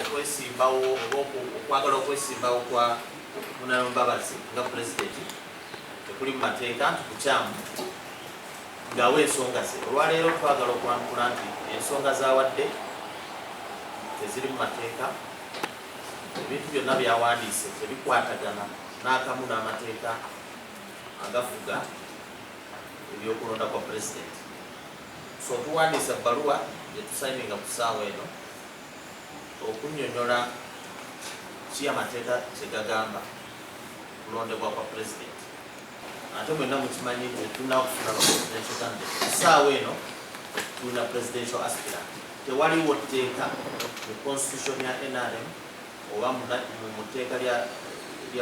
Okwesimbawo oba okwagala okwesimbawo kwa Honorable Mbabazi nga pulezidenti tekuli mu mateeka, nti kukyamu, ng'awa ensonga ze. Olwaleero twagala okwanukula nti ensonga zawadde teziri mu mateeka. Ebintu byonna byawandiise tebikwatagana n'akamu n'amateeka agafuga ebyokulonda kwa pulezidenti. So tuwandiise ebbaluwa gyetusayininga ku ssaawa eno okunnyonnyola ki amateeka kyegagamba kulondebwa kwa pulezidenti. Ate mwenna mukimanyi nti tulina okufuna ba presidential candidate. Ku ssaawa eno tulina presidential aspirant. Tewaliwo tteeka mu constitution ya NRM oba mu tteeka lya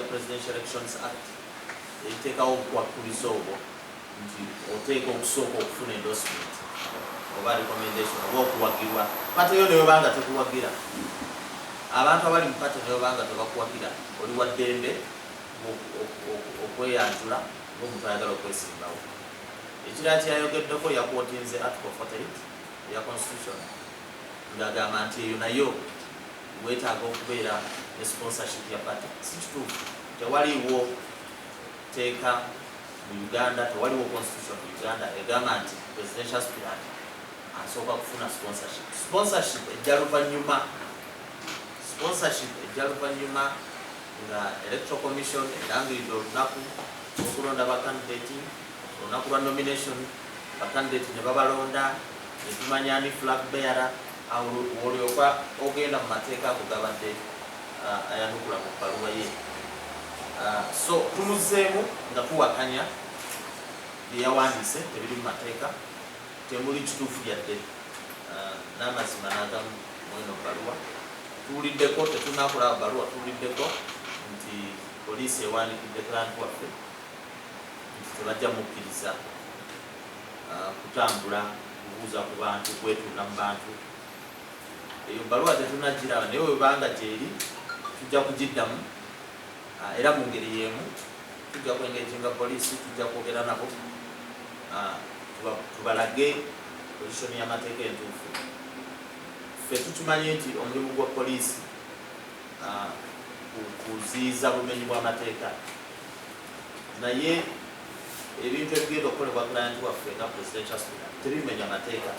Presidential Elections Act eriteekawo obukwakkulizo obwo nti oteeka okusooka okufuna endorsement oba recommendation oba okuwagirwa party yo. Newebanga tekuwagira, abantu abali mu party newebanga tebakuwagira, oli wa ddembe okweyanjula ng'omuntu ayagala okwesimbawo. Ekirala kyeyayogeddeko, yakwotinze Article 48 eya constitution, ng'agamba nti eyo nayo weetaaga okubeera ne sponsorship ya party. Si kituufu. Tewaliiwo teeka mu Uganda, tewaliwo constitution mu Uganda egamba nti presidential aspirant asooka kufuna sponsorship. Sponsorship ejja luvannyuma. Sponsorship ejja luvannyuma nga Electoral Commission erangiridde olunaku okulonda bakandidate, olunaku lwa nomination, bakandidate ne babalonda, netumanya ani flag bearer. Awo olyoka ogenda mu mateeka ago gabadde ayanukula mu bbaluwa ye. So tumuzeemu nga tuwakanya byeyawandiise, tebiri mu mateeka, temuli kituufu yadde n'amazima n'agamu mweno bbaluwa. Tuwuliddeko, tetunakulaba bbaluwa, tuwuliddeko nti poliisi ewandiikidde client waffe nti tebajja mukkiriza kutambula kubuuza ku bantu, kwetunda mu bantu. Eyo bbaluwa tetunagiraba, naye webanga gyeri tujja kugiddamu. Era mu ngeri y'emu tujja kwengaginga poliisi, tujja kwogera nabo, tubalage position y'amateeka entuufu. Ffe tukimanyi nti omulimu gwa poliisi kuziyiza bumenyi bw'amateeka, naye ebintu ebigenda okukolebwa client waffe nga presidential aspirant tebimenya mateeka.